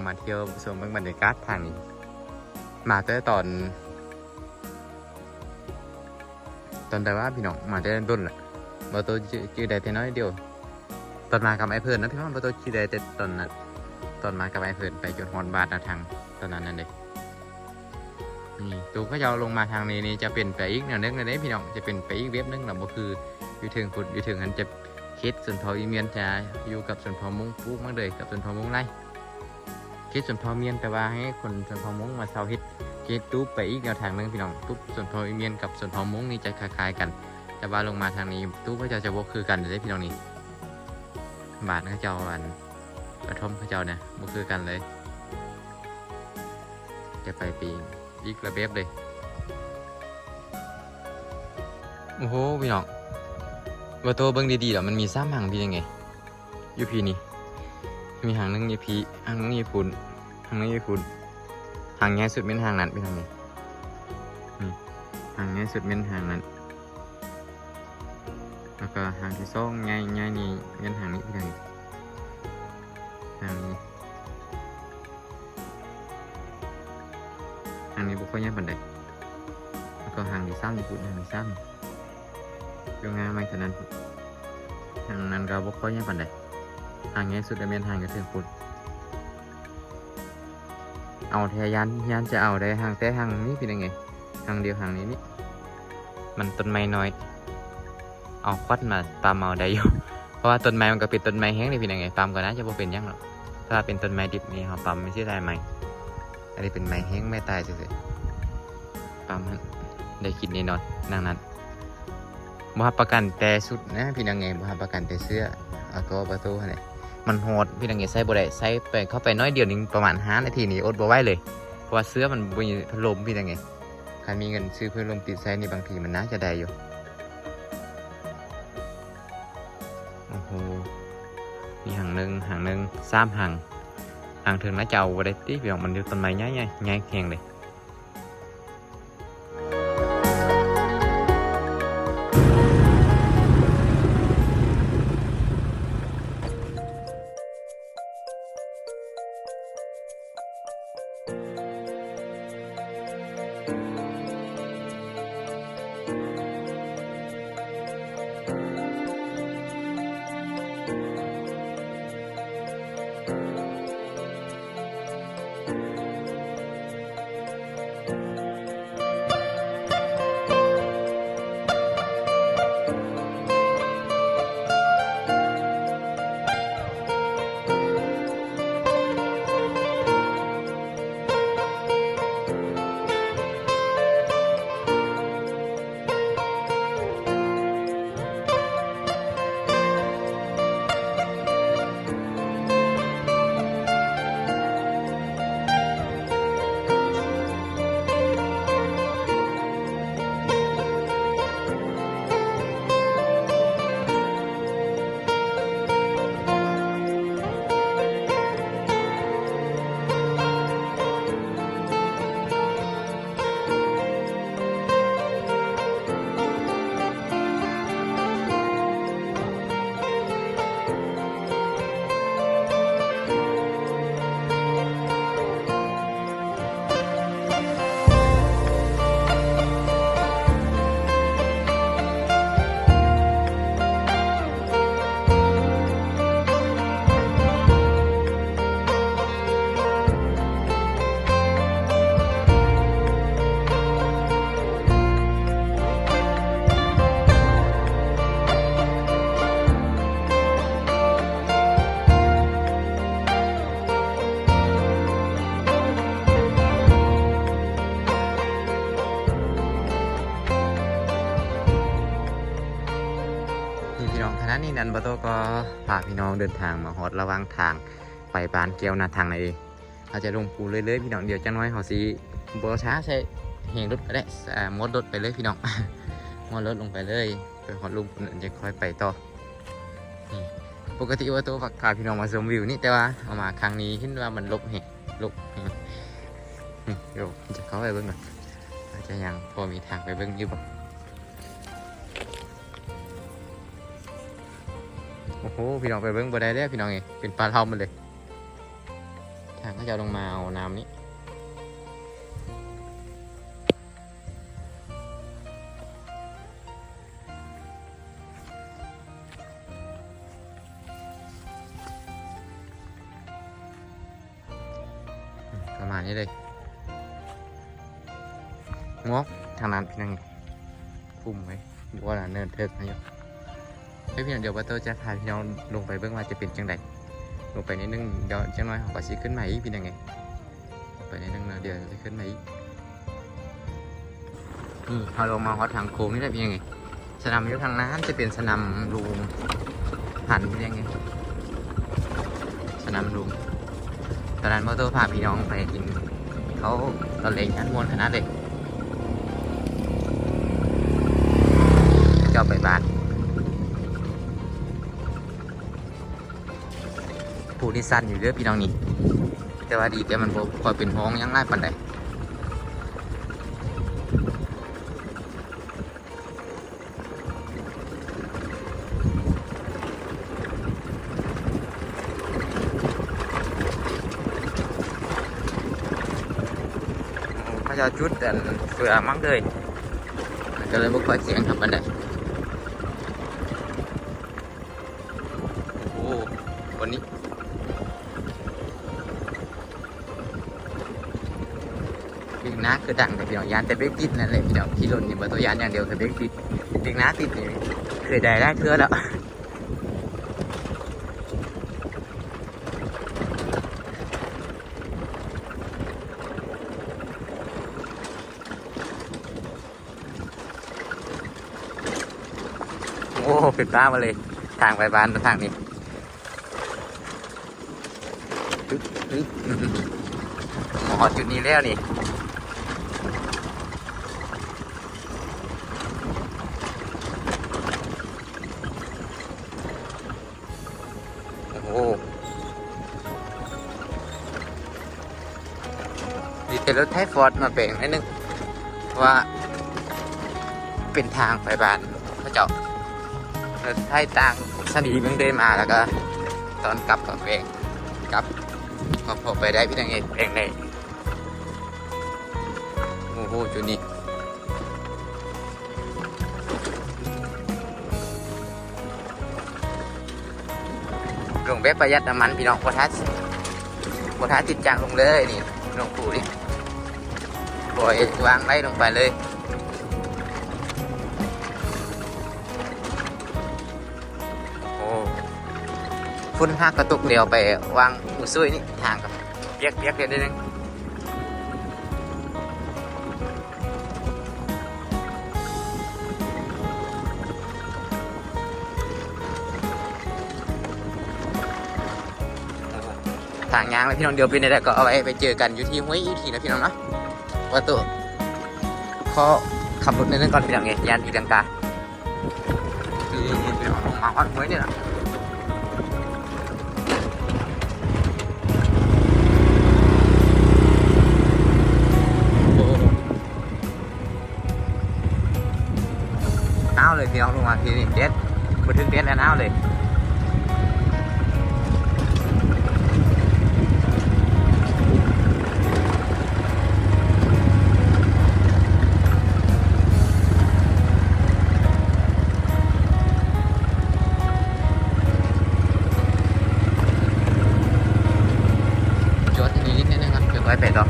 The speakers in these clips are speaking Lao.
ມາທ່ຽວຊົມເບິ່ງບັນຍາກາດທາງນີ້ ມາແຕ່ຕອນ ຕອນໃດວະພີ່ນ້ອງ ມາແຕ່ດົນລະ ບໍ່ໂຕຈື່ ຈື່ໄດ້ແຕ່ນ້ອຍດຽວ ຕອນມາກັບອ້າຍເພິ່ນນະພີ່ນ້ອງ ບໍ່ໂຕຈື່ໄດ້ແຕ່ຕອນນັ້ນ ຕອນມາກັບອ້າຍເພິ່ນໄປຈົນຮອດບາດນະທາງຕອນນັ້ນນັ້ນເດ້. ນີ້ ຕູເຂົາເຈົ້າລົງມາທາງນີ້ນີ້ຈະເປັນໄປອີກແນວໜຶ່ງເລີຍເດ້ພີ່ນ້ອງ ຈະເປັນໄປອີກແບບໜຶ່ງລະ ບໍ່ຄືຢູ່ເທິງພຸ້ນ ຢູ່ເທິງຫັ້ນຈະເຂດຊົນເຜົ່າອີ່ມຽນ ຈະຢູ່ກັບຊົນເຜົ່າມົ້ງ ປູກໝາກເດຍກັບຊົນເຜົ່າມົ້ງຫຼາຍ ເຂດຊົນເຜົ່າມຽນ ແຕ່ວ່າໃຫ້ຄົນຊົນເຜົ່າມົ້ງມາເຊົ່າເຮັດ ເຮັດຕູບໄປອີກແນວທາງໜຶ່ງພີ່ນ້ອງ ຕູບຊົນເຜົ່າອີ່ມຽນກັບຊົນເຜົ່າມົ້ງນີ້ຈະຄ້າຍໆກັນ ແຕ່ວ່າລົງມາທາງນີ້ຕູບເຂົາເຈົ້າຈະບໍ່ຄືກັນເດ້ພີ່ນ້ອງນີ້ ບ້ານເຂົາເຈົ້າ ອັນ ກະທ່ອມເຂົາເຈົ້ານະ ບໍ່ຄືກັນເລີຍ ຈະໄປເປັນອີກລະແບບເລີຍ. ໂອ້ໂຫ ພີ່ນ້ອງ ບໍ່ໂຕເບິ່ງດີໆລະ ມັນມີສາມຮັງພີ່ນ້ອງເອີຍ ຢູ່ພີ້ນີ້ ມີຮັງໜຶ່ງຢູ່ພີ້ ຮັງໜຶ່ງຢູ່ພຸ້ນ ຮັງໜຶ່ງຢູ່ພຸ້ນ ຮັງໃຫຍ່ສຸດແມ່ນຮັງນັ້ນພີ່ນ້ອງເອີຍ ນີ້ ຮັງໃຫຍ່ສຸດແມ່ນຮັງນັ້ນ ແລ້ວກໍຮັງທີສອງໃຫຍ່ ໃຫຍ່ນີ້ແມ່ນຮັງນີ້ພີ່ນ້ອງເອີຍ ຮັງນີ້ ອັນນີ້ບໍ່ຄ່ອຍໃຫຍ່ປານໃດ ແລ້ວກໍຮັງທີສາມຢູ່ພຸ້ນ ຮັງທີສາມຢູ່ງາໄມ້ເທົ່ານັ້ນ ຮັງນັ້ນກໍບໍ່ຄ່ອຍໃຫຍ່ປານໃດ ຮັງໃຫຍ່ສຸດກໍແມ່ນຮັງຢູ່ເທິງພຸ້ນ ເອົາແທ້ ຢ້ານ ຢ້ານຈະເອົາໄດ້ຮັງ ແຕ່ຮັງນີ້ເປັນຫຍັງ ຮັງດຽວ ຮັງນີ້ນີ້ ມັນຕົ້ນໄມ້ນ້ອຍ ເອົາຂວັນມາປ້ຳເອົາໄດ້ຢູ່ ເພາະວ່າຕົ້ນໄມ້ມັນກໍເປັນຕົ້ນໄມ້ແຫ້ງເດ້ພີ່ນ້ອງເອີຍ ປ້ຳກໍໜ້າຈະບໍ່ເປັນຫຍັງດອກ ຖ້າເປັນຕົ້ນໄມ້ດິບນີ້ເຮົາປ້ຳມັນເສຍດາຍໄມ້ ອັນນີ້ເປັນໄມ້ແຫ້ງ ໄມ້ຕາຍຊື່ໆ ປ້ຳຫັ້ນໄດ້ກິນແນ່ນອນ ນາງນັ້ນ ບໍ່ຮັບປະກັນແຕ່ຊຸດນະພີ່ນ້ອງເອີຍ ບໍ່ຮັບປະກັນແຕ່ເສື້ອ ແລ້ວກໍປະຕູຫັ້ນແຫຼະ ມັນຮ້ອນພີ່ນ້ອງເອີຍ ໃສ່ບໍ່ໄດ້ ໃສ່ໄປ ເຂົ້າໄປໜ້ອຍດຽວໜຶ່ງ ປະມານຫ້ານາທີນີ້ອົດບໍ່ໄຫວເລີຍ ເພາະວ່າເສື້ອມັນບໍ່ມີພັດລົມພີ່ນ້ອງເອີຍ ຄັນມີເງິນຊື້ພັດລົມຕິດໃສ່ນີ້ ບາງທີມັນໜ້າຈະໄດ້ຢູ່. ໂອ້ໂຫ ມີຮັງໜຶ່ງ ຮັງໜຶ່ງ ສາມຮັງ ຮັງເທິງໜ້າຈະເອົາບໍ່ໄດ້ຕິພີ່ນ້ອງ ມັນຢູ່ຕົ້ນໄມ້ໃຫຍ່ໆ ໃຫຍ່ແຮງເລີຍ. ນີ້ພີ່ນ້ອງ ຂະນະນີ້ນັ້ນ ບ່າວໂຕກໍພາພີ່ນ້ອງເດີນທາງມາຮອດລະຫວ່າງທາງໄປບ້ານແກ້ວນາທັງນັ້ນເອງ. ເຮົາຈະລົງພູເລື້ອຍໆ ພີ່ນ້ອງ. ດຽວຈັກໜ້ອຍເຮົາຊິບໍ່ຊ້າ ໃຊ້ແຮງລົດກໍໄດ້ ອ່າ ມອດລົດໄປເລີຍພີ່ນ້ອງ ມອດລົດລົງໄປເລີຍ ໄປຮອດລຸ່ມພຸ້ນ ຈັ່ງຄ່ອຍໄປຕໍ່. ນີ້ ປົກກະຕິວ່າໂຕມັກພາພີ່ນ້ອງມາຊົມວິວນີ້ ແຕ່ວ່າເອົາມາຄັ້ງນີ້ເຫັນວ່າມັນລົກແຮງ ລົກແຮງ. ນີ້ ດຽວຈະເຂົ້າໄປເບິ່ງກ່ອນ ວ່າຈະຍັງພໍມີທາງໄປເບິ່ງຢູ່ບໍ່. ໂອ້ໂຫ ພີ່ນ້ອງ ໄປເບິ່ງບໍ່ໄດ້ແລ້ວ ພີ່ນ້ອງເອີຍ ເປັນປ່າເຫຼົ່າໝົດເລີຍ. ທ ເຂົາເຈົ້າລົງມາເອົານ້ຳນີ້ ປະມານນີ້ເລີຍ. ງອກທາງນັ້ນພີ່ນ້ອງ ພຸ່ມເວີຍ ບໍ່ວ່າເນີນເທິກຢູ່. ເຮີ້ຍ ພີ່ນ້ອງ ດຽວບ່າວໂຕ້ຈະພາພີ່ນ້ອງລົງໄປເບິ່ງວ່າຈະເປັນຈັ່ງໃດ. ລົງໄປໜ້ອຍໜຶ່ງ ດຽວຈັກໜ້ອຍເຮົາກໍຊິຂຶ້ນມາອີກ ພີ່ນ້ອງເອີຍ. ລົງໄປໜ້ອຍໜຶ່ງແລ້ວ ດຽວຊິຂຶ້ນມາອີກ. ນີ້ເຮົາລົງມາຮອດທາງໂຄ້ງນີ້ແຫຼະ ພີ່ນ້ອງເອີຍ. ສະໜາມຢູ່ທາງໜ້າຫັ້ນຈະເປັນສະໜາມຫຼວງຫັນ ພີ່ນ້ອງເອີຍ ສະໜາມຫຼວງ. ຕອນນັ້ນບ່າວໂຕ້ພາພີ່ນ້ອງໄປກິນເຂົ້າຕອນແລງ ຢ້ານມ່ວນຂະໜາດເລີຍ. ເຈົ້າໄປບ້ານ. ພູນີ້ຊັນຢູ່ເດີພີ່ນ້ອງນີ້ ແຕ່ວ່າດີແຕ່ມັນບໍ່ຄ່ອຍເປັນຮ່ອງຫຍັງຫຼາຍປານໃດ. ເຂົາເຈົ້າຈຸດອັນເຟືອມັກເລີຍ ມັນກໍເລີຍບໍ່ຄ່ອຍສຽງເທົ່າປານໃດ. ໂອ້ ຄົນນີ້ ເບກໜ້າຄືດັງແທ້ພີ່ນ້ອງ ຢ້ານແຕ່ເບກຕິດນັ້ນແຫຼະພີ່ນ້ອງ. ຂີ່ລົດນີ້ບໍ່ຕ້ອງຢ້ານຢ່າງດຽວຄືເບກຕິດ ເບກໜ້າຕິດນີ້ເຄີຍໄດ້ຫຼາຍເທື່ອແລ້ວ. ໂອ້ ເປັນປ່າໝົດເລີຍ ທາງໄປບ້ານທາງນີ້. ມາຮອດຈຸດນີ້ແລ້ວນີ້. ໂອ້ໂຫ ມີແຕ່ລົດໄຖຟອດມາແປງໜ້ອຍໜຶ່ງ ເພາະວ່າເປັນທາງໄປບ້ານເຂົາເຈົ້າ. ລົດໄຖຕ່າງສະໜີເມືອງເດມາ ແລ້ວກໍຕອນກັບກໍແປງ ກັບກໍພໍໄປໄດ້ ພີ່ນ້ອງເອີຍ ແປງໄດ້. ໂອ້ໂຫ ຈຸດນີ້ ລົງແບບປະຢັດນ້ຳມັນພີ່ນ້ອງ ບໍ່ຖ້າ ບໍ່ຖ້າຕິດຈັກລົງເລີຍນີ້ ລົງພູນີ້ ປ່ອຍວາງໄວ້ລົງໄປເລີຍ. ໂອ້ ຝົນຫາກກະຕົກແລ້ວ ໄປວາງມື້ຊວຍນີ້ ທາງກໍປຽກໆ ແດ່ໜຶ່ງ. ທາງຍ່າງແລ້ວພີ່ນ້ອງ ດຽວເປັນແນວໃດກໍເອົາໄວ້ໄປເຈີກັນຢູ່ທີ່ຫ້ວຍອີກທີນະພີ່ນ້ອງເນາະ. ວ່າໂຕຂໍຂັບລົດໜ້ອຍໜຶ່ງກ່ອນພີ່ນ້ອງເອີຍ ຢ້ານຕີລັງກາ. ນີ້ພີ່ນ້ອງ ມາຮອດຫ້ວຍນີ້ລະ. ໂອ້ ໜາວເລີຍພີ່ນ້ອງ ລົງມາທີ່ນີ້ແດດ ບໍ່ເຖິງແດດແລ້ວ ໜາວເລີຍ. ຈອດທີ່ນີ້ນິດໜຶ່ງກ່ອນ ຄ່ອຍໄປຕໍ່.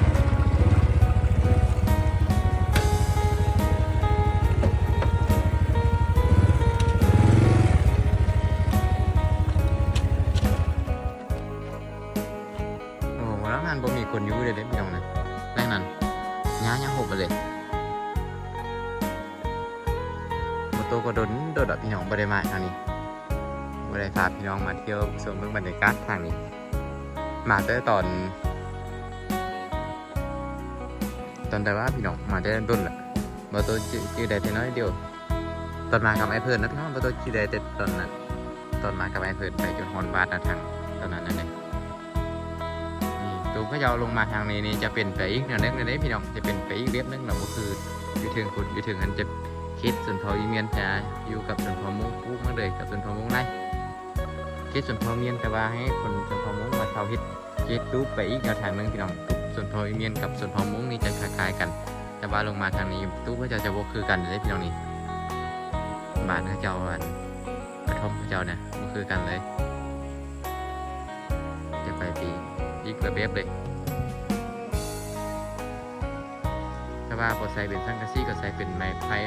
ໂອ້ ຫຼັງນັ້ນບໍ່ມີຄົນຢູ່ເລີຍເດ້ພີ່ນ້ອງນະ ຫຼັງນັ້ນຫຍ້າຍັງຮົກເລີຍ. ບໍ່ໂຕກໍດົນໂດດອະພີ່ນ້ອງ ບໍ່ໄດ້ມາທາງນີ້ ບໍ່ໄດ້ພາພີ່ນ້ອງມາທ່ຽວຊົມເບິ່ງບັນຍາກາດທາງນີ້ ມາແຕ່ຕອນ ຕອນໃດວະພີ່ນ້ອງ ມາແຕ່ດົນລະ ບໍ່ໂຕຈື່ໄດ້ແຕ່ໜ້ອຍດຽວ. ຕອນມາກັບອ້າຍເພິ່ນນະພີ່ນ້ອງ ບໍ່ໂຕຈື່ໄດ້ແຕ່ຕອນນັ້ນ ຕອນມາກັບອ້າຍເພິ່ນໄປຈົນຮອດບາດນະ ທາງຕອນນັ້ນນັ້ນເດ້. ນີ້ ໂຕເຂົາເຈົ້າລົງມາທາງນີ້ນີ້ ຈະເປັນໄປອີກແນວໜຶ່ງເດ້ພີ່ນ້ອງ ຈະເປັນໄປອີກແບບໜຶ່ງເນາະ ບໍ່ຄືຢູ່ເທິງພຸ້ນ ຢູ່ເທິງຫັ້ນຈະເຂດຊົນເຜົ່າອີ່ມຽນ ຈະຢູ່ກັບຊົນເຜົ່າມົ້ງ ປູກມາເລີຍກັບຊົນເຜົ່າມົ້ງໄດ້ ເຂດຊົນເຜົ່າມຽນ ແຕ່ວ່າໃຫ້ຄົນຊົນເຜົ່າມົ້ງມາເຊົ່າເຮັດ ເຮັດຕູບໄປອີກແນວທາງໜຶ່ງພີ່ນ້ອງ. ຕູບຊົນເຜົ່າອີ່ມຽນກັບຊົນເຜົ່າມົ້ງນີ້ຈະຄ້າຍໆກັນ, ແຕ່ວ່າລົງມາທາງນີ້ຕູບເຂົາເຈົ້າຈະບໍ່ຄືກັນເດ້ພີ່ນ້ອງນີ້. ບ້ານເຂົາເຈົ້າ ອັນ ກະທ່ອມເຂົາເຈົ້ານະ ບໍ່ຄືກັນເລີຍ. ຈະໄປປີກ ອີກລະບຽບເລີຍ. ແຕ່ວ່າບໍ່ໃສ່ເປັນສັງກະສີ ກໍໃສ່ເປັນໄມ້ໄຜ່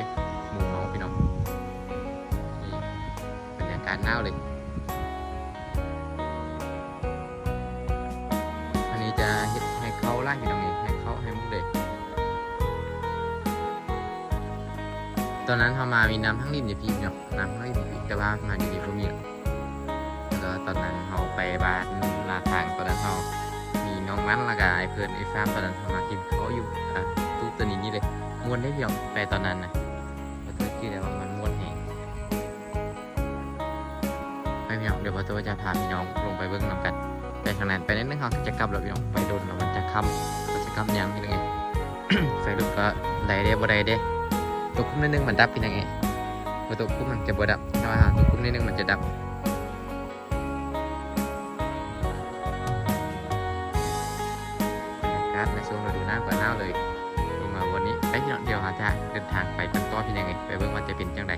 ມຸງເອົາພີ່ນ້ອງ. ນີ້ບັນຍາກາດໜາວເລີຍ. ອັນນີ້ຈະເຮັດໄຮ່ເຂົ້າຫຼາຍພີ່ນ້ອງເອີຍ, ໄຮ່ເຂົ້າໄຮ່ໝົກເລີຍ. ຕອນນັ້ນເຮົາມາມີນ້ຳທາງລິນຢູ່ພີ້ເນາະ, ນ້ຳທາງລິນຢູ່ພີ້ ແຕ່ວ່າມາດຽວນີ້ບໍ່ມີລະ. ແລ້ວກໍຕອນນັ້ນເຮົາໄປບ້ານໜ້າທາງ, ຕອນນັ້ນເຮົາມີນ້ອງມັນ ແລ້ວກໍອ້າຍເພິ່ນ ອ້າຍຟາມ. ຕອນນັ້ນເຮົາມາກິນເຂົ້າຢູ່ ອ່າ ຕູບຕົວນີ້ນີ້ເລີຍ. ມ່ວນເດ້ພີ່ນ້ອງ ໄປຕອນນັ້ນນະ, ບໍ່ຖືກຊື່ແລ້ວວ່າມັນມ່ວນແຮງ. ໄປພີ່ນ້ອງ, ດຽວບ່າວໂຕ້ຈະພາພີ່ນ້ອງລົງໄປເບິ່ງນຳກັນ. ໄປທາງນັ້ນ ໄປໜ້ອຍໜຶ່ງເຮົາກໍຈະກັບແລ້ວພີ່ນ້ອງ, ໄປດົນແລ້ວມັນຈະຄ່ຳ, ມັນຈະຄ່ຳຍາມພີ່ນ້ອງເອີຍ. ໄຟລຸກກໍໄດ້ເດ້ ບໍ່ໄດ້ເດ້, ຕົກຄຸມໜ້ອຍໜຶ່ງມັນດັບພີ່ນ້ອງເອີຍ. ບໍ່ຕົກຄຸມມັນຈະບໍ່ດັບ, ແຕ່ວ່າຖ້າຕົກຄຸມໜ້ອຍໜຶ່ງມັນຈະດັບ. ອາກາດໃນຊ່ວງລະດູໜາວກໍໜາວເລີຍ. ລົງມາວັນນີ້ ໄປພີ່ນ້ອງ, ດຽວເຮົາຈະເດີນທາງໄປກັນຕໍ່ພີ່ນ້ອງເອີຍ, ໄປເບິ່ງວ່າຈະເປັນຈັ່ງໃດ.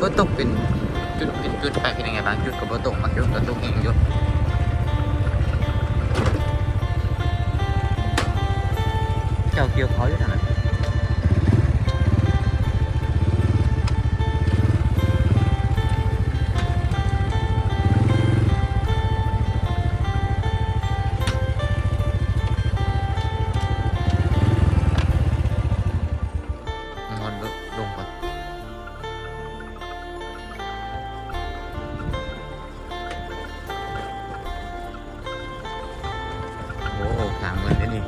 ຝົນຕົກເປັນຈຸດເປັນຈຸດໄປ, ເປັນຫຍັງ ບາງຈຸດກໍບໍ່ຕົກ, ບາງຈຸດກໍຕົກແຮງຢູ່. ເຈົ້າກ່ຽວເຂົ້າຢູ່ທາງນັ້ນ. ໂອ້ ທາງເມືອງເດ້ນີ້.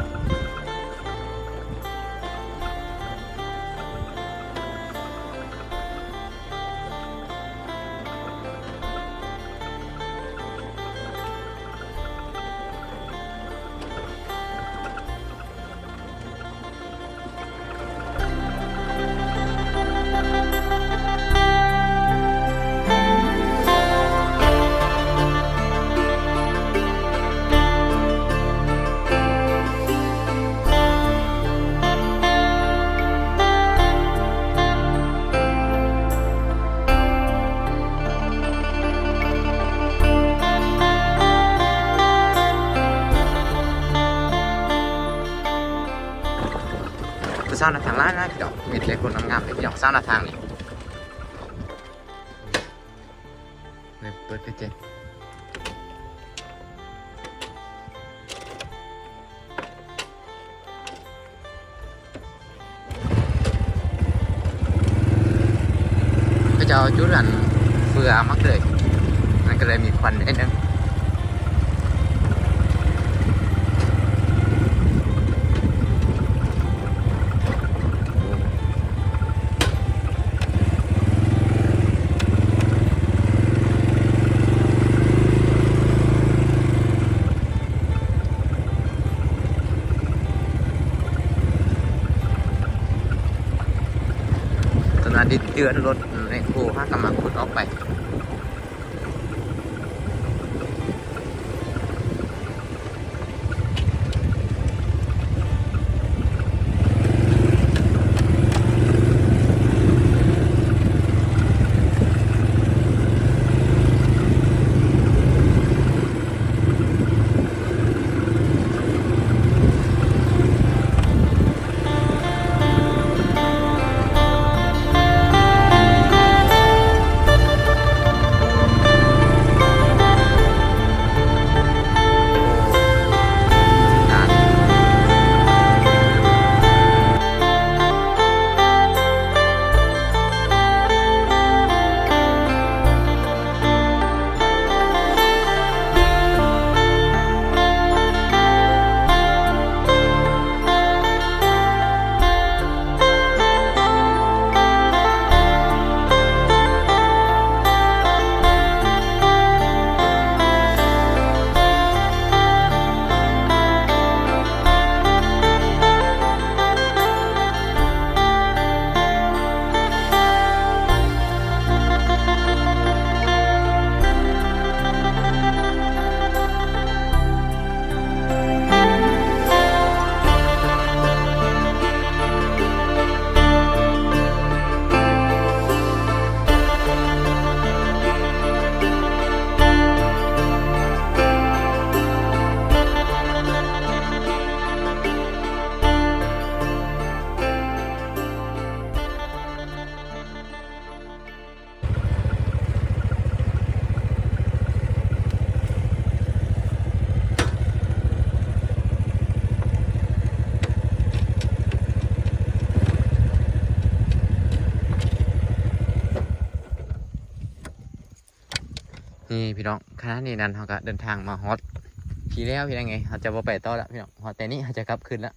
ຜູ້ສາວໜ້າທາງຫຼາຍໆ ພີ່ນ້ອງ, ມີແຕ່ຄົນງາມໆເດ້ ພີ່ນ້ອງ, ສາວໜ້າທາງນີ້. ເປີດກະເຈັດ. ເຂົາເຈົ້າຈຸດອັນເຟືອມັກເລີຍ, ມັນກໍເລີຍມີຄວັນໜ້ອຍໜຶ່ງ. ຕອນນັ້ນດິນເຈື່ອນ ລົດແມັກໂຄຫາກຳລັງຂຸດອອກໄປ. ເ ນີ້ພີ່ນ້ອງ ຂະນະນີ້ນັ້ນ ເຮົາກະເດີນທາງມາຮອດພີ້ແລ້ວ ພີ່ນ້ອງເອີຍ. ເຮົາຈະບໍ່ໄປຕໍ່ລະພີ່ນ້ອງ ຮອດແຕ່ນີ້ເຮົາຈະກັບຄືນລະ.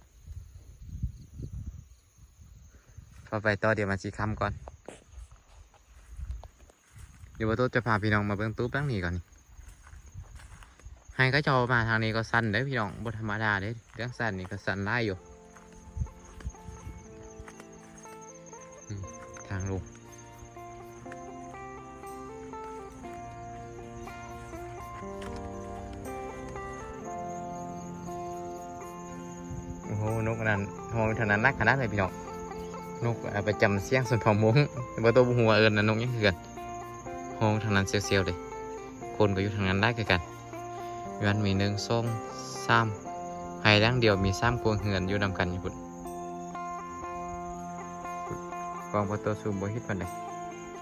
ພໍໄປຕໍ່ດຽວມັນຊິຄ່ຳກ່ອນ. ດຽວບໍ່ໂຕຈະພາພີ່ນ້ອງມາເບິ່ງຕູບຫຼັງນີ້ກ່ອນນີ້. ໃຫ້ເຂົາເຈົ້າມາທາງນີ້ກໍຊັນເດ້ພີ່ນ້ອງ ບໍ່ທຳມະດາເດ້. ເລື່ອງຊັນນີ້ກໍຊັນຫຼາຍຢູ່. ອືມ ທາງລົງ. ໂອ້ໂຫ ນົກອັນນັ້ນຮ້ອງທາງນັ້ນໜັກຂະໜາດເລີຍພີ່ນ້ອງ. ນົກ ເອີ ປະຈຳສຽງຊົນເຜົ່າມົ້ງ ແຕ່ບໍ່ ໂຕບໍ່ຮູ້ວ່າເອີ້ນວ່ານົກຫຍັງຄືກັນ. ຮ້ອງທາງນັ້ນແຊວໆເດ້. ຄົນກໍຢູ່ທາງນັ້ນຫຼາຍຄືກັນ. ມັນມີໜຶ່ງ ສອງ ສາມ ໄຮ່ຫຼັງດຽວມີສາມຄົວເຮືອນຢູ່ນຳກັນຢູ່ພຸ້ນ. ກອງປະຕູສູງບໍ່ເຮັດປານໃດ.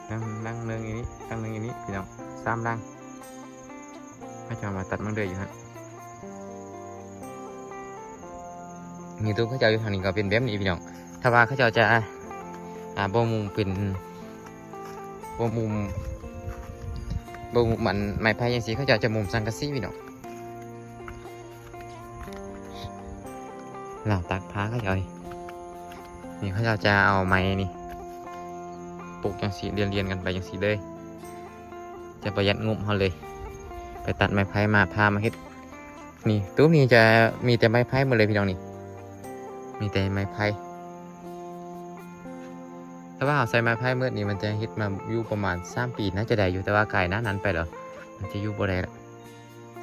ຫຼັງ ຫຼັງໜຶ່ງຢູ່ນີ້ ຫຼັງໜຶ່ງຢູ່ນີ້ພີ່ນ້ອງ ສາມຫຼັງ. ເຂົາເຈົ້າມາຕັດມັນເດືອຍຢູ່ຫັ້ນ. ມີຕູບເຂົາເຈົ້າຢູ່ທາງນີ້ກໍເປັນແບບນີ້ພີ່ນ້ອງ. ຖ້າວ່າເຂົາເຈົ້າຈະ ອ່າ ບໍ່ມຸງເປັນ ບໍ່ມຸງ ບໍ່ມຸງອັນໄມ້ໄຜ່ຈັ່ງຊີ້ ເຂົາເຈົ້າຈະມຸງສັງກະສີພີ່ນ້ອງ. ລາວຕາກຜ້າເຂົາເຈົ້ານີ້ ນີ້ເຂົາເຈົ້າຈະເອົາໄມ້ນີ້ປົກຈັ່ງຊີ້ ລຽນໆກັນໄປຈັ່ງຊີ້ເລີຍ. ຈະປະຢັດງົບເຮົາເລີຍ. ໄປຕັດໄມ້ໄຜ່ມາ ພາມາເຮັດ. ນີ້ ຕູບນີ້ຈະມີແຕ່ໄມ້ໄຜ່ໝົດເລີຍພີ່ນ້ອງນີ້ ມີແຕ່ໄມ້ໄຜ່. ຖ້າວ່າເຮົາໃສ່ໄມ້ໄຜ່ໝົດນີ້ ມັນຈະເຮັດມາຢູ່ປະມານສາມປີ ໜ້າຈະໄດ້ຢູ່ ແຕ່ວ່າກາຍໜ້ານັ້ນໄປແລ້ວ ມັນຈະຢູ່ບໍ່ໄດ້ລະ.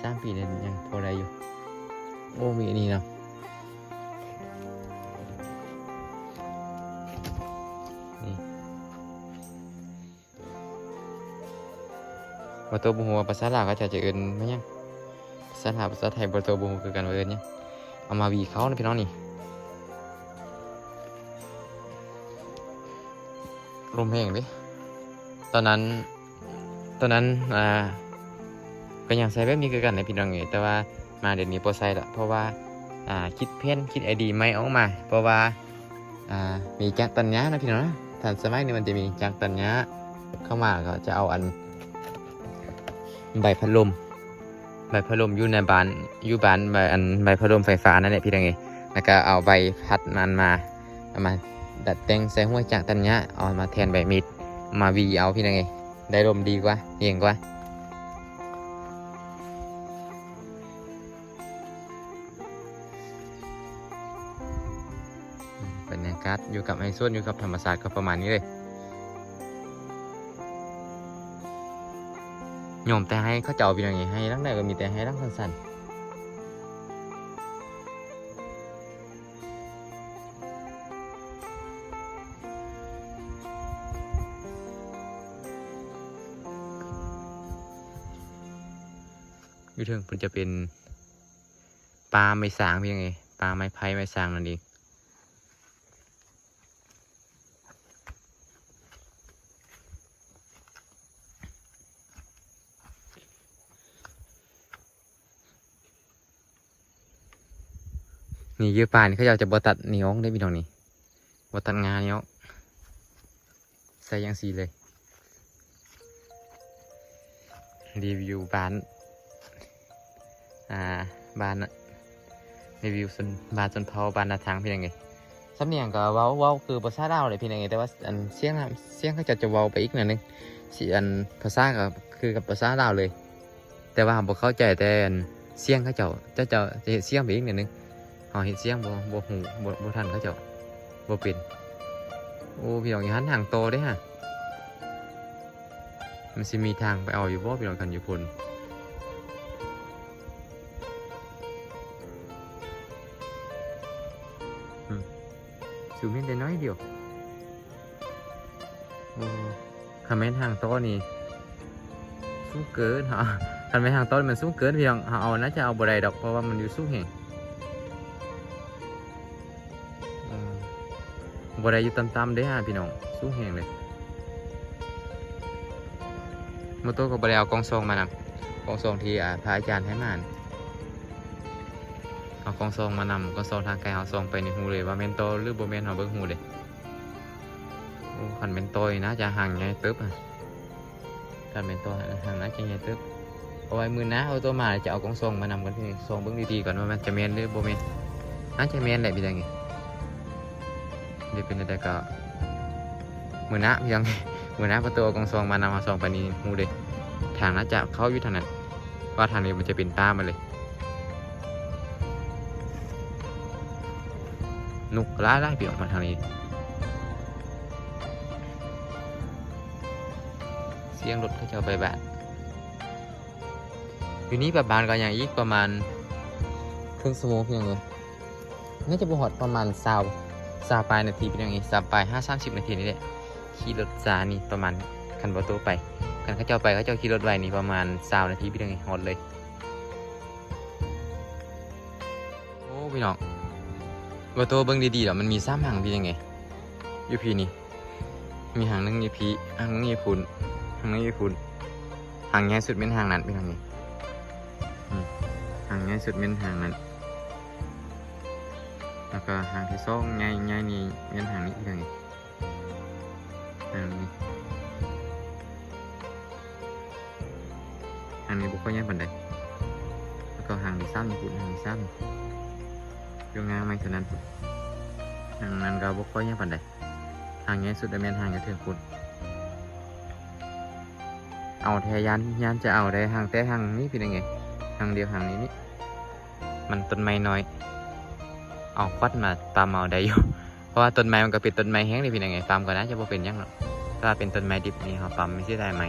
ສາມປີນີ້ຍັງພໍໄດ້ຢູ່. ໂອ້ ມີອັນນີ້ເນາະ ນີ້. ບໍ່ໂຕບໍ່ຮູ້ວ່າພາສາລາວເຂົາເຈົ້າຈະເອີ້ນວ່າຫຍັງ. ພາສາລາວ ພາສາໄທ ບໍ່ໂຕບໍ່ຮູ້ຄືກັນວ່າເອີ້ນຫຍັງ. ເອົາມາຫວີເຂົ້ານະພີ່ນ້ອງນີ້. ລົມແຮງເດ້. ຕອນນັ້ນ ຕອນນັ້ນ ອ່າ ກໍຍັງໃຊ້ແບບນີ້ຄືກັນນະພີ່ນ້ອງເອີຍ ແຕ່ວ່າມາດຽວນີ້ບໍ່ໃຊ້ລະ ເພາະວ່າ ອ່າ ຄິດແຜນ ຄິດໄອເດຍໃໝ່ອອກມາ ເພາະວ່າ ອ່າ ມີຈັກຕັດຫຍ້ານະພີ່ນ້ອງນະ. ທັນສະໄໝນີ້ມັນຈະມີຈັກຕັດຫຍ້າເຂົ້າມາ ກໍຈະເອົາອັນໃບພັດລົມ ໃບພັດລົມຢູ່ໃນບ້ານ ຢູ່ບ້ານ ໃບ ອັນໃບພັດລົມໄຟຟ້ານັ້ນແຫຼະພີ່ນ້ອງເອີຍ. ແລ້ວກໍເອົາໃບພັດນັ້ນມາ ເອົາມາດັດແຕ່ງໃສ່ຫ້ວຍຈັກຕັດຫຍ້າ ເອົາມາແທນໃບມີດ ມາຫວີເອົາພີ່ນ້ອງເອີຍ. ໄດ້ລົມດີກວ່າ ເຢັນກວ່າ. ບັນຍາກາດຢູ່ກັບໄຮ່ສວນ ຢູ່ກັບທຳມະຊາດກໍປະມານນີ້ເລີຍ. ຍ້ອມແຕ່ໄຮ່ເຂົາເຈົ້າ ພີ່ນ້ອງເອີຍ ໄຮ່ຫຼັງໃດກໍມີແຕ່ໄຮ່ຫຼັງສັ້ນໆ. ຢູ່ເທິງເພິ່ນຈະເປັນປ່າໄມ້ສາງ ພີ່ນ້ອງເອີຍ ປ່າໄມ້ໄຜ່ໄມ້ສາງນັ້ນເອງ. ນີ້ ເຫຍື່ອປານີ້ ເຂົາເຈົ້າຈະບໍ່ຕັດນີ້ອອກເດ້ພີ່ນ້ອງນີ້ ບໍ່ຕັດງ່ານີ້ອອກ ໃສ່ຈັ່ງຊີ້ເລີຍ. ຣີວິວບ້ານ ອ່າ ບ້ານ ຣີວິວຊົນ ບ້ານຊົນເຜົ່າ ບ້ານນາທາງ ພີ່ນ້ອງເອີຍ. ສຳນຽງກໍເວົ້າ ເວົ້າຄືພາສາລາວເລີຍພີ່ນ້ອງເອີຍ ແຕ່ວ່າອັນສຽງ ສຽງເຂົາເຈົ້າຈະເວົ້າໄປອີກໜ້ອຍໜຶ່ງ ສຽງ ອັນພາສາກໍຄືກັບພາສາລາວເລີຍ ແຕ່ວ່າເຮົາບໍ່ເຂົ້າໃຈ ແຕ່ອັນສຽງເຂົາເຈົ້າ ເຈົ້າ ເຈົ້າຈະເຮັດສຽງໄປອີກໜ້ອຍໜຶ່ງ. ເຮົາເຮັດສຽງບໍ່ ບໍ່ຮູ້ ບໍ່ ບໍ່ທັນເຂົາເຈົ້າ ບໍ່ເປັນ. ໂອ້ ພີ່ນ້ອງ ຢູ່ຫັ້ນທາງຕໍ່ເດ້ຫະ ມັນຊິມີທາງໄປເອົາຢູ່ບໍ່ ພີ່ນ້ອງ ຄັນຢູ່ພຸ້ນ. ອືມ ຊູມເຫັນແຕ່ໜ້ອຍດຽວ. ໂອ້ ຄັນແມ່ນທາງຕໍ່ນີ້ສູງເກີນ ເຮົາ ຄັນແມ່ນທາງຕໍ່ນີ້ມັນສູງເກີນ ພີ່ນ້ອງ ເຮົາເອົາ ໜ້າຈະເອົາບໍ່ໄດ້ດອກ ເພາະວ່າມັນຢູ່ສູງແຮງ. ເອີ ບໍ່ໄດ້ຢູ່ຕ່ຳໆເດ້ຫາ ພີ່ນ້ອງ ສູງແຮງເລີຍ. ບໍ່ໂຕກໍບໍ່ໄດ້ເອົາກ້ອງສ່ອງມານຳ ກ້ອງສ່ອງທີ່ ອ່າ ພະອາຈານໃຫ້ມາ ເອົາກ້ອງສ່ອງມານຳ ກ້ອງສ່ອງທາງໄກ ເຮົາສ່ອງໄປນີ້ຮູ້ເລີຍວ່າແມ່ນຕໍ່ຫຼືບໍ່ແມ່ນ ເຮົາເບິ່ງຮູ້ເດ້. ໂອ້ ຄັນແມ່ນຕໍ່ນີ້ໜ້າຈະຮັງໃຫຍ່ເຕີບ ຄັນແມ່ນຕໍ່ຮັງໜ້າຈະໃຫຍ່ເຕີບ. ເອົາໄວ້ມື້ໜ້າເອົາໂຕມາ ຈະເອົາກ້ອງສ່ອງມານຳກ່ອນ ພີ່ນ້ອງ. ສ່ອງເບິ່ງດີໆກ່ອນວ່າມັນຈະແມ່ນຫຼືບໍ່ແມ່ນ. ໜ້າຈະແມ່ນແຫຼະ ພີ່ນ້ອງເອີຍ. ເດ ເປັນຈັ່ງໃດກໍມື້ໜ້າ ພີ່ນ້ອງເອີຍ. ມື້ໜ້າປະຕູເອົາກ້ອງສ່ອງມານຳ ເຮົາສ່ອງໄປນີ້ຮູ້ເດ້. ທາງໜ້າຈະເຂົ້າຢູ່ທາງນັ້ນ ເພາະວ່າທາງນີ້ມັນຈະເປັນປ່າໝົດເລີຍ. ນົກຫຼາຍໆ ພີ່ນ້ອງ ມາທາງນີ້. ສຽງລົດເຂົາເຈົ້າໄປບ້ານ. ຢູ່ນີ້ປະມານກໍຍັງອີກປະມານເຄິ່ງຊົ່ວໂມງ ພີ່ນ້ອງເອີຍ. ໜ້າຈະບໍ່ຮອດປະມານຊາວ ຊາວປາຍນາທີ ພີ່ນ້ອງເອີຍ. ຊາວປາຍ ຫາ ສາມສິບນາທີນີ້ແຫຼະ ຂີ່ລົດຊ້ານີ້ປະມານ ຄັນບໍ່ໂຕໄປ. ຄັນເຂົາເຈົ້າໄປ ເຂົາເຈົ້າຂີ່ລົດໄວນີ້ປະມານຊາວນາທີ ພີ່ນ້ອງເອີຍ ຮອດເລີຍ. ໂອ້ ພີ່ນ້ອງ ບໍ່ໂຕເບິ່ງດີໆດອກ ມັນມີສາມຮັງ ພີ່ນ້ອງເອີຍ ຢູ່ພີ້ນີ້. ມີຮັງໜຶ່ງຢູ່ພີ້ ຮັງໜຶ່ງຢູ່ພຸ້ນ ຮັງໜຶ່ງຢູ່ພຸ້ນ. ຮັງໃຫຍ່ສຸດແມ່ນຮັງນັ້ນ ພີ່ນ້ອງເອີຍ. ອືມ ຮັງໃຫຍ່ສຸດແມ່ນຮັງນັ້ນ ແລ້ວກໍຮັງທີສອງໃຫຍ່ ໃຫຍ່ນີ້ແມ່ນຮັງນີ້ ພີ່ນ້ອງເອີຍ. ຮັງນີ້ ຮັງນີ້ບໍ່ຄ່ອຍໃຫຍ່ປານໃດ. ແລ້ວກໍຮັງທີສາມຢູ່ພຸ້ນ ຮັງທີສາມຢູ່ງ່າງໄມ້ເທົ່ານັ້ນ. ຮັງນັ້ນກໍບໍ່ຄ່ອຍໃຫຍ່ປານໃດ. ຮັງໃຫຍ່ສຸດແມ່ນຮັງຢູ່ເທິງພຸ້ນ. ເອົາແທ້ ຢ້ານ ຢ້ານຈະເອົາໄດ້ຮັງແຕ່ຮັງນີ້ ພີ່ນ້ອງເອີຍ. ຮັງດຽວ ຮັງນີ້ນີ້ ມັນຕົ້ນໄມ້ນ້ອຍ ເອົາຂວັນມາປ້ຳເອົາໄດ້ຢູ່ ເພາະວ່າຕົ້ນໄມ້ມັນກໍເປັນຕົ້ນໄມ້ແຫ້ງເດ້ ພີ່ນ້ອງເອີຍ. ປ້ຳກໍໜ້າຈະບໍ່ເປັນຫຍັງດອກ. ຖ້າເປັນຕົ້ນໄມ້ດິບນີ້ ເຮົາປ້ຳມັນເສຍດາຍໄມ້.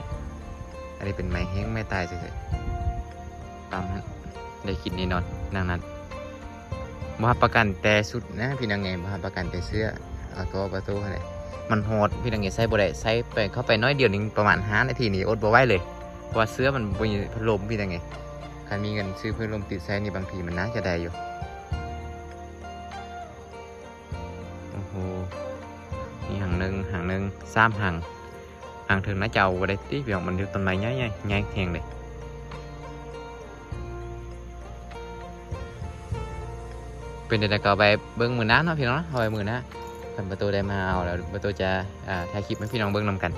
ອັນນີ້ເປັນໄມ້ແຫ້ງ ໄມ້ຕາຍຊື່ໆ ປ້ຳຫັ້ນໄດ້ກິນແນ່ນອນ. ດັ່ງນັ້ນ ບໍ່ຮັບປະກັນແຕ່ຊຸດນະ ພີ່ນ້ອງເອີຍ ບໍ່ຮັບປະກັນແຕ່ເສື້ອ. ເອົາໂຕ ເອົາໂຕຫັ້ນແຫຼະ ມັນຮ້ອນ ພີ່ນ້ອງເອີຍ ໃຊ້ບໍ່ໄດ້. ໃສ່ໄປ ເຂົ້າໄປໜ້ອຍດຽວໜຶ່ງ ປະມານຫ້ານາທີນີ້ ອົດບໍ່ໄຫວເລີຍ ເພາະວ່າເສື້ອມັນບໍ່ມີພັດລົມ ພີ່ນ້ອງເອີຍ. ຄັນມີເງິນຊື້ພັດລົມຕິດໃສ່ນີ້ ບາງທີມັນໜ້າຈະໄດ້ຢູ່. ໂອ້ໂຫ ນີ້ຮັງໜຶ່ງ ຮັງໜຶ່ງ ສາມຮັງ. ທາງເທິງໜ້າຈະເອົາບໍ່ໄດ້ຕິ ພີ່ນ້ອງ ມັນຢູ່ຕົ້ນໄມ້ໃຫຍ່ໆ ໃຫຍ່ແຮງເດ້. ເປັນຈັ່ງໃດກໍເອົາໄວ້ເບິ່ງມື້ໜ້າເນາະ ພີ່ນ້ອງເນາະ ເອົາໄວ້ມື້ໜ້າ. ຄັນປະຕູໄດ້ມາເອົາແລ້ວ ປະຕູຈະ ອ່າ ຖ່າຍຄລິບໃຫ້ພີ່ນ້ອງເບິ່ງນຳກັນ.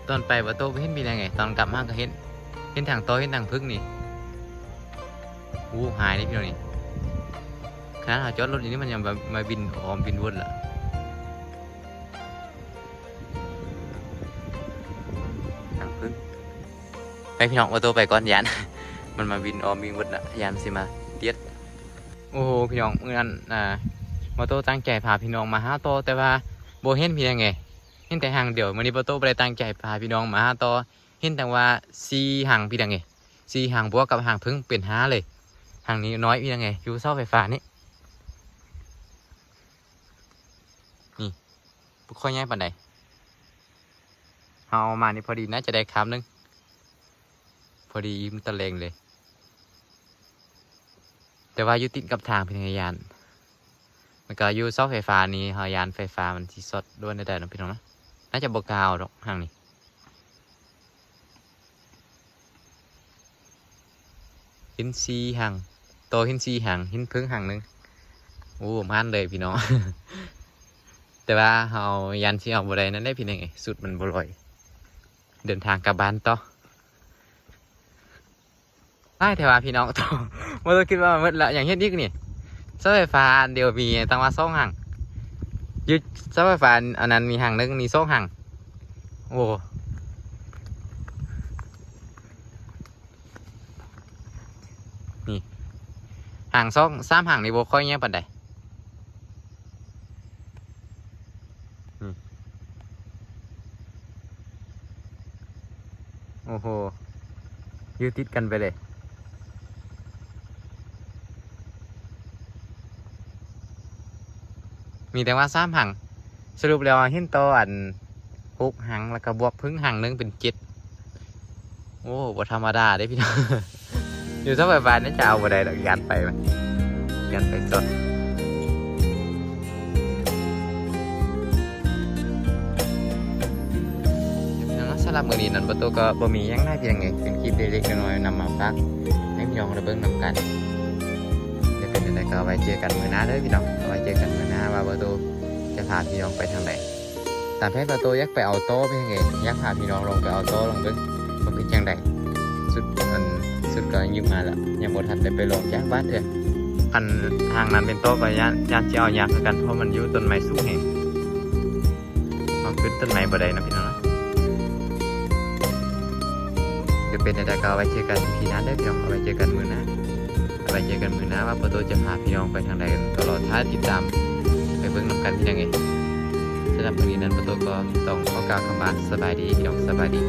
ຕອນໄປບໍ່ໂຕບໍ່ເຫັນ ພີ່ນ້ອງເອີຍ ຕອນກັບມາກໍເຫັນ ເຫັນທາງຕໍ່ ເຫັນທາງເພິ່ງນີ້. ໂອ້ ຫາຍເດ້ ພີ່ນ້ອງນີ້. ຂະໜາດເຮົາຈອດລົດຢູ່ນີ້ ມັນຍັງມາ ມາບິນອ້ອມບິນວົນລະ. ທາງເພິ່ງ ໄປ ພີ່ນ້ອງ ບໍ່ໂຕໄປກ່ອນ ຢ້ານມັນມາບິນອ້ອມບິນວົນລະ ຢ້ານຊິມາຕຽດ. ໂອ້ໂຫ ພີ່ນ້ອງ ມື້ນັ້ນ ອ່າ ບໍ່ໂຕຕັ້ງໃຈພາພີ່ນ້ອງມາຫາຕໍ່ ແຕ່ວ່າບໍ່ເຫັນ ພີ່ນ້ອງເອີຍ. ເຫັນແຕ່ຮັງດຽວ. ມື້ນີ້ປະຕູບໍ່ໄດ້ຕັ້ງໃຈພາພີ່ນ້ອງມາຫາຕໍ່ ເຫັນແຕ່ວ່າສີ່ຮັງ ພີ່ນ້ອງເອີຍ ສີ່ຮັງ ບວກກັບຮັງເພິ່ງເປັນຫ້າເລີຍ. ຮັງນີ້ນ້ອຍ ພີ່ນ້ອງເອີຍ ຢູ່ເສົາໄຟຟ້ານີ້. ນີ້ບໍ່ຄ່ອຍໃຫຍ່ປານໃດ. ເຮົາເອົາມານີ້ພໍດີ ໜ້າຈະໄດ້ຄາບໜຶ່ງ. ພໍດີອີ່ມຕະແລງເລີຍ ແຕ່ວ່າຢູ່ຕິດກັບທາງ ພີ່ນ້ອງ ຢ້ານ ແລ້ວກໍຢູ່ເສົາໄຟຟ້ານີ້ ເຮົາຢ້ານໄຟຟ້າມັນຊິຊັອດດ້ວຍໃດໆເນາະ ພີ່ນ້ອງເນາະ. ໜ້າຈະບໍ່ກ້າເອົາດອກ ທາງນີ້. ເຫັນສີ່ຮັງ ຕໍ່ເຫັນສີ່ຮັງ ເຫັນເພິ່ງຮັງໜຶ່ງ. ໂອ້ ໝານເລີຍ ພີ່ນ້ອງ ແຕ່ວ່າເຮົາຢ້ານຊິເອົາບໍ່ໄດ້ນັ້ນເດ້ ພີ່ນ້ອງເອີຍ ຊຸດມັນບໍ່ລອຍ. ເດີນທາງກັບບ້ານຕໍ່. ຫຼາຍແທ້ວ່າ ພີ່ນ້ອງ ບໍ່ຕ້ອງຄິດວ່າໝົດລະ. ຫຍັງເຮັດອີກນີ້? ເສົາໄຟຟ້າອັນດຽວມີຕັ້ງວ່າສອງຮັງ. ຢູ່ເສົາໄຟຟ້າອັນນັ້ນມີຮັງໜຶ່ງ ມີສອງຮັງ. ໂອ້ ນີ້ ຮັງສອງ ສາມຮັງນີ້ບໍ່ຄ່ອຍແຍງປານໃດ. ນີ້ ໂອ້ໂຫ ຢູ່ຕິດກັນໄປເລີຍ. ມີແຕ່ວ່າສາມຮັງ. ສະຫຼຸບແລ້ວເຫັນຕໍ່ອັນຫົກຮັງ ແລ້ວກໍບວກເພິ່ງຮັງໜຶ່ງເປັນເຈັດ. ໂອ້ ບໍ່ທຳມະດາເດ້ພີ່ນ້ອງ. ຢູ່ເສົາໄຟຟ້ານີ້ຈະເອົາບໍ່ໄດ້ດອກ ຢ້ານໄຟມັນ ຢ້ານໄຟຊັອດ. ພີ່ນ້ອງ ສຳລັບມື້ນີ້ນັ້ນ ປະຕູກໍບໍ່ມີຫຍັງຫຼາຍ ພຽງແຕ່ເປັນຄລິບເລັກໆນ້ອຍໆນຳມາຝາກໃຫ້ພີ່ນ້ອງໄດ້ເບິ່ງນຳກັນ. ຈະເປັນຈັ່ງໃດກໍໄວ້ເຈີກັນມື້ໜ້າເດີພີ່ນ້ອງ. ໄວ້ເຈີກັນມື້ໜ້າວ່າປະຕູຈະພາພີ່ນ້ອງໄປທາງໃດ. ຕ ຕາມແຜນປາໂຕຢາກໄປເອົາຕໍ່ເປັນຫຍັງເອີຍ ຢາກພາພີ່ນ້ອງລອງໄປເອົາຕໍ່ລອງເບິ່ງວ່າຄືຈັ່ງໃດ. ສຸດ ອັນ ສຸດກໍຍືມມາແລ້ວ ຍັງບໍ່ທັນໄດ້ໄປລອງຈັກບາດເທື່ອ. ອັນ ທາງນັ້ນເປັນຕໍ່ກໍຢ້ານ ຢ້ານຊິເອົາຍາກຄືກັນ ເພາະມັນຢູ່ຕົ້ນໄມ້ສູງແຮງ ເຮົາຂຶ້ນຕົ້ນໄມ້ບໍ່ໄດ້ນະພີ່ນ້ອງນະ. ກໍເປັນແນວໃດກໍເອົາໄວ້ເຈີກັນອີພີໜ້າເດີພີ່ນ້ອງ ເອົາໄວ້ເຈີກັນມື້ໜ້າ ເອົາໄວ້ເຈີກັນມື້ໜ້າວ່າປາໂຕຈະພາພີ່ນ້ອງໄປທາງໃດ ກໍລໍຖ້າຕິດຕາມໄປເບິ່ງນຳກັນພີ່ນ້ອງເອີຍ. ສຳລັບມື້ນີ້ນັ້ນປາໂຕກໍຕ້ອງຂໍກ່າວຄຳວ່າສະບາຍດີພີ່ນ້ອງ ສະບາຍດີ.